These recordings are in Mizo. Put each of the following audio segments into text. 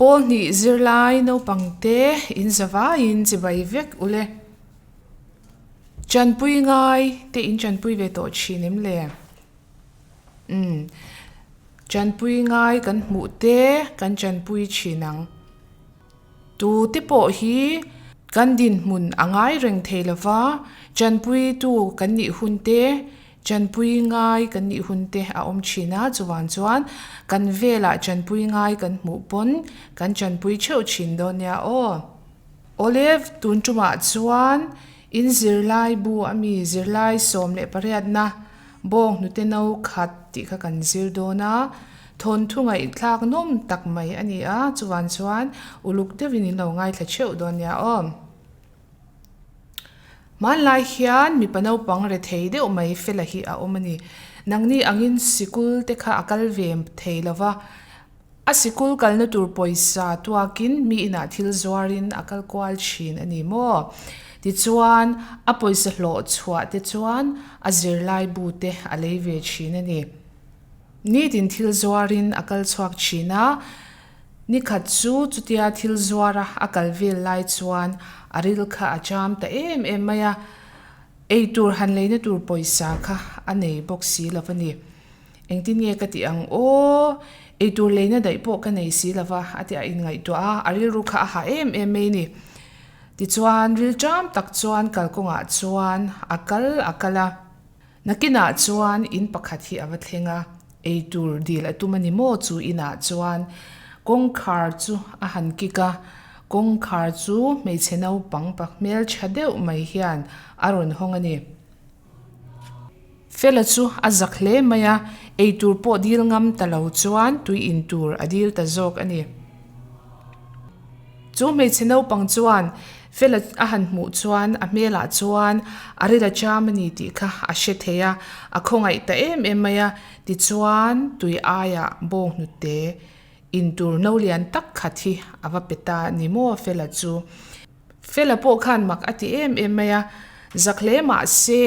Pawl hnih zirlai naupang te in zavaiin chibai vek ule. Chanpui ngai te in chanpui ve tawh thin em le? Umm chanpui ngai kan hmuh te kan chanpui thin ang. Tute pawh hi kan dinhmun a ngai reng thei lova, chanpuitu kan nih hun te, chanpui ngai kan nih hun te a awm thin a, chuvang chuan kan velah chanpui ngai kan hmuh pawn kan chanpui theuh thin dawn nia aw. Olive, tun tumah chuan in zirlai bu ami zirlai 18na Bawng hnute no khat tih kha kan zir dawn a, thawnthu ngaihthlak nawm tak mai a ni a, chuvan chuan uluk deuhin in lo ngaithla theuh dawn nia aw. Hmanlai hian mipa naupang rethei deuh mai fela hi a awm a ni. Nangni angin sikul te kha a kal ve thei lo va, A sikul kalna tur pawisa tuakin mi inah thil zuarin a kal kual thin a ni maw? Tichuan, a pawisa hlawh chhuah te chuan a zirlai bu te a lei ve thin a ni. Nitin thil zuarin a kal chhuak thin a, nikhat chu chutia thil zuara a kal vel lai chuan a ril kha a cham ta em em mai a, eitur han leina tur pawisa kha a nei bawk si lo a ni. Engtin nge ka tih ang aw? Eitur leina daih pawh ka nei si lova a ti a inngaihtuah a, a rilru kha a hah em em mai a ni. Tichuan rilṭam tak chuan kalkawngah chuan a kal a kal a, nakinah chuan in pakhat hi a va thleng a, eitur dil a tum a ni maw chu inah chuan kawngkhar chu a han kik a, kawngkhar chu hmeichhe naupang pa hmelṭha deuh mai hian a rawn hawng a ni. Fela chu a zak hle mai a, eitur pawh dil ngam ta lo chuan tui in tur a dil ta zawk a ni. Chu hmeichhe naupang chuan Fela a han hmuh chuan a hmelah chuan a ril a cham a ni tih kha a hre thei a, a khawngaih ta em em mai a, tichuan tui aiah bawnghnute in tur no lian tak khat hi a va pe ta a ni maw Fela chu. Fela pawh khan mak a ti em em mai a, zak hle mah se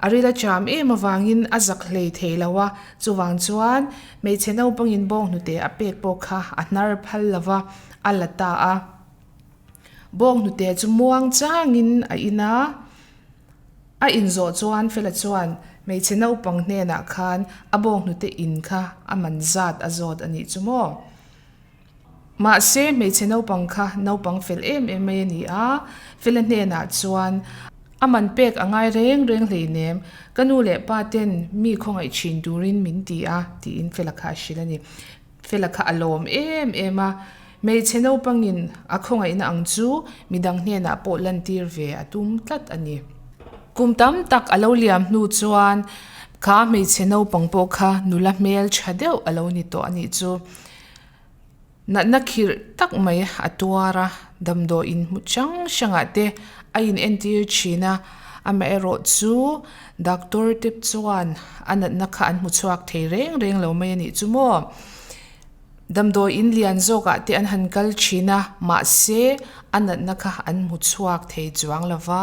a ril a cham em avangin a zak hlei thei lo a, chuvang chuan hmeichhe naupangin bawnghnute a pek pawh kha a hnar phal lo va, a la ta a. Bawnghnute chu muang changin a in a, a inzawh chuan Fela chuan hmeichhe naupang hnenah khan a bawnghnute in kha a man zat a zawt a nih chu maw. Mahse, hmeichhe naupang kha naupang fel em em mai a ni a, Fela hnenah chuan, A man pek a ngai reng reng hleinem, ka nu leh pa ten mi khawngaih thin turin min ti a, tiin Fela kha a hrilh a ni. Fela kha a lawm em em a, hmeichhe naupangin a khawngaihna ang chu midang hnenah pawh lantir ve a tum tlat a ni. Kum tam tak a lo liam hnu chuan kha hmeichhe naupang pawh kha nula hmel tha deuh a lo ni tawh a nih chu. Natna khirh tak mai a tuar a, damdawi inhmu chang hrangah te a inentir thin a, amaherawh chu doctor te chuan a natna kha an hmu chhuak thei reng reng lo mai a nih chu maw. Damdawi in lian zawkah te an han kal thin a, mahse a natna kha an hmu chhuak thei chuang lo va,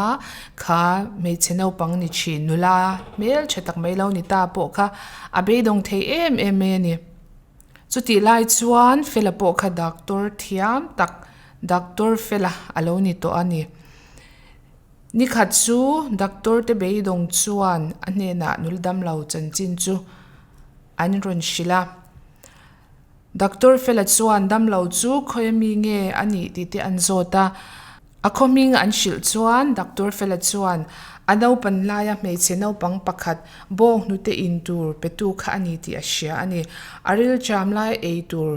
kha hmeichhe naupang ni thin nula hmeltha tak mai lo ni ta pawh kha a beidawng thei em em mai a ni. Chutih lai chuan Fela pawh kha doctor thiam tak, Doctor Fela a lo ni tawh a ni. Nikhat chu doctor te beidawng chuan a hnenah nula damlo chanchin chu an rawn hrilh a. Doctor Fela chuan damlo chu khawi ami nge a nih tih te an zawt a. A khaw hming an hrilh chuan Doctor Fela chuan a naupan laia hmeichhe naupang pakhat bawng hnute in tur petu kha a ni tih a hria a ni. A rilṭam lai ei tur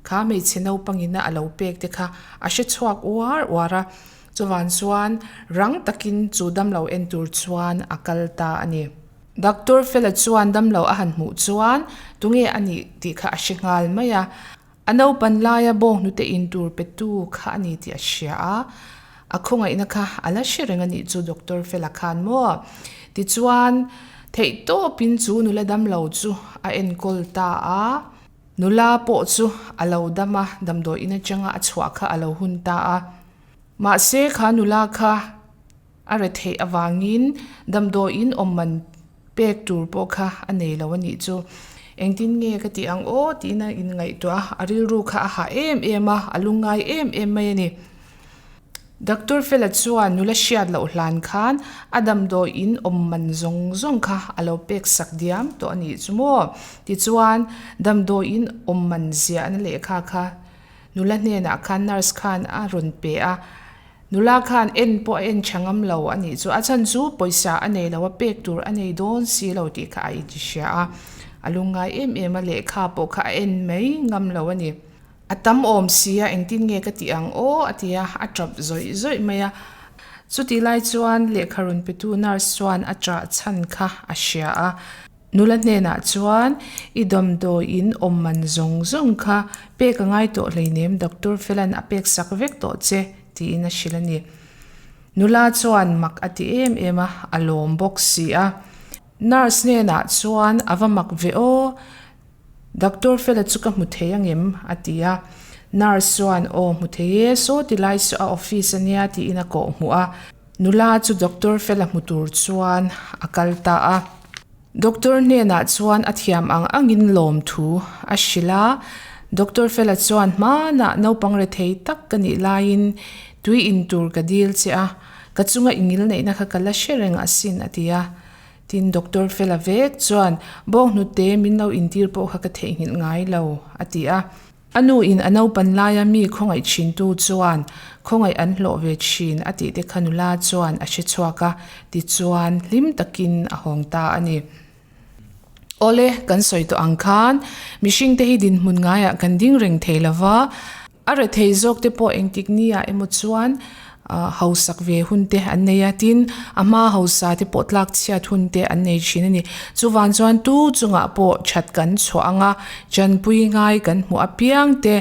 kha hmeichhe naupangina a lo pek te kha a hre chhuak uar uar a, chuvan chuan rang takin chu damlo en tur chuan a kal ta a ni. Doctor Fela chuan damlo a han hmuh chuan tunge a nih tih kha a hre nghal mai a. A naupan laia bawnghnute in tur petu kha a ni tih a hria a, a khawngaihna kha a la hre reng a nih chu Doctor Fela khan maw? Tichuan, theihtawpin chu nula damlo chu a enkawl ta a, nula pawh chu a lo dam a, damdawi in atanga a chhuah kha a lo hun ta a. Mahse, kha nula kha A retheih avangin damdawiin awm man pek tur pawh kha a nei lo a nih chu. Engtin nge ka tih ang aw tiin a inngaihtuah a, a rilru kha a hah em em a, a lungngai em em mai a ni. Doctor Fela chuan nula hriat loh hlan khan a damdawi in awm man zawng zawng kha a lo pek sak diam tawh a nih chu maw? Tichuan, damdawi in awm man ziahna lehkha kha nula hnenah khan nurse khan a rawn pe a. Nula khan en pawh a en tha ngam lo a nih chu. A chhan chu pawisa a nei lo a, pek tur a nei dawn si lo tih kha a intihria a. A lungngai em em a, lehkha pawh kha a en mai ngam lo a ni. A tam awm si a, engtin nge ka tih ang aw a ti a, a tap zawih zawih mai a. Chutih lai chuan lehkha rawn petu nurse chuan a ṭah chhan kha a hria a. Nula hnenah chuan, I damdawi in awm man zawng zawng kha pek a ngai tawh hleinem, Doctor Felan a pek sak vek tawh che, tiin a hrilh a ni. Nula chuan mak a ti em em a, a lawm bawk si a. Nurse hnenah chuan, A va mak ve aw, Doctor Fela chu ka hmu thei angem? a ti a. Nurse chuan, Aw, hmu thei e, saw ti lai saw a office a nia, tiin a kawh hmuh a. Nula chu Doctor Fela hmu tur chuan a kal ta a. Doctor hnenah chuan a thiam ang angin lawmthu a hrilh a. Doctor Fela chuan, Hmanah naupang rethei tak ka nih laiin tui in tur ka dil che a, ka chunga i ngilneihna kha ka la hre reng asin, a ti a. Tin, Doctor Fela vek chuan, Bawnghnute min lo intir pawh kha ka theihnghilh ngai lo, a ti a. A nu in a naupan laia mi khawngaih thintu chuan khawngaih an hlawh ve thin a tih te kha nula chuan a hre chhuak a, tichuan hlim takin a hawng ta a ni. Awle, kan sawi tawh ang khan mihringte hi dinhmun ngaiah kan ding reng thei lova, A rethei zawk te pawh engtik ni ah emaw chuan ah hausak ve hun te an nei a, tin a hma hausa te pawh tlak chhiat hun te an nei thin a ni. Chuvang chuan tu chungah pawh that kan chhuah ang a, chanpui ngai kan hmuh apiang te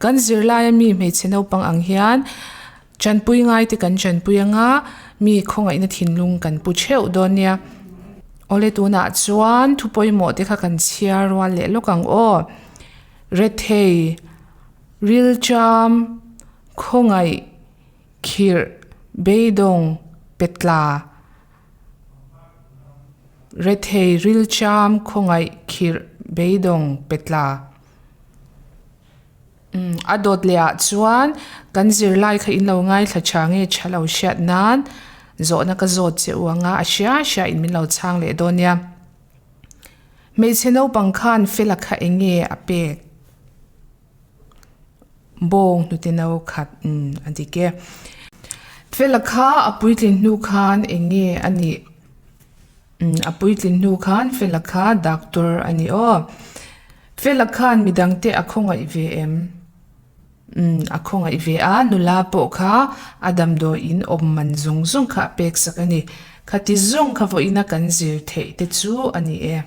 kan zirlai a mi hmeichhe naupang ang hian chanpui ngai te kan chanpui ang a, mi khawngaihna thinlung kan pu theuh dawn nia. Awle tunah chuan thu pawimawh te kha kan chhiar rual leh lawk ang aw. Rethei, rilṭam, khawngaih, khirh, beidawng, petla. Rethei, rilṭam, khawngaih, khirh, beidawng, petla. Umm a dawt leh ah chuan kan zirlai kha in lo ngaithla tha nge tha lo hriat nan zawhna ka zawt che u anga a hria hria in min lo chhang leh dawn nia. Hmeichhe naupang khan Fela kha eng nge a pek? Bawng hnute no khat umm a dik e. Fela kha a puitlin hnu khan eng nge a nih? Umm a puitlin hnu khan Fela kha doctor a ni aw. Fela khan midangte a khawngaih ve em? Umm, a khawngaih ve a, nula pawh kha a damdawi in awm man zawng zawng kha a pek sak a ni. Khati zawng kha vawiina kan zir theih te chu a ni e.